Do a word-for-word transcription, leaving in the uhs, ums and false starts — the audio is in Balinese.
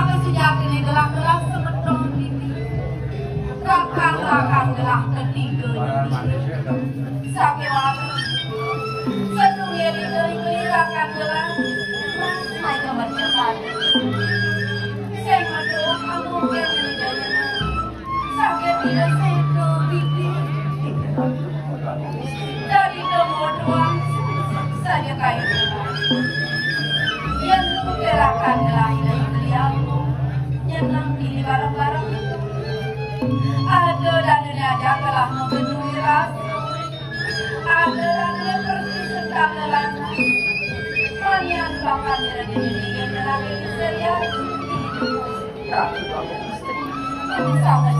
Sejatiné gelah-gelah semeton niki. Rakan-rakan gelah ketiga niki. Sakéwala sedurungé diberi-beri rakan gelah, Mas mai kemercepan. Sing metu anu kene daya. Saking dina sedo bibir. Dari domo doang saja kayu. Yang menggerakkan lain dari beliau. Yang nanti bareng-bareng. Ada dan ada telah membentuk ras. Ada dan ada persis tentang. Hanya bahkan yang telah disediakan. Ratu Agung Istri. Yang sangat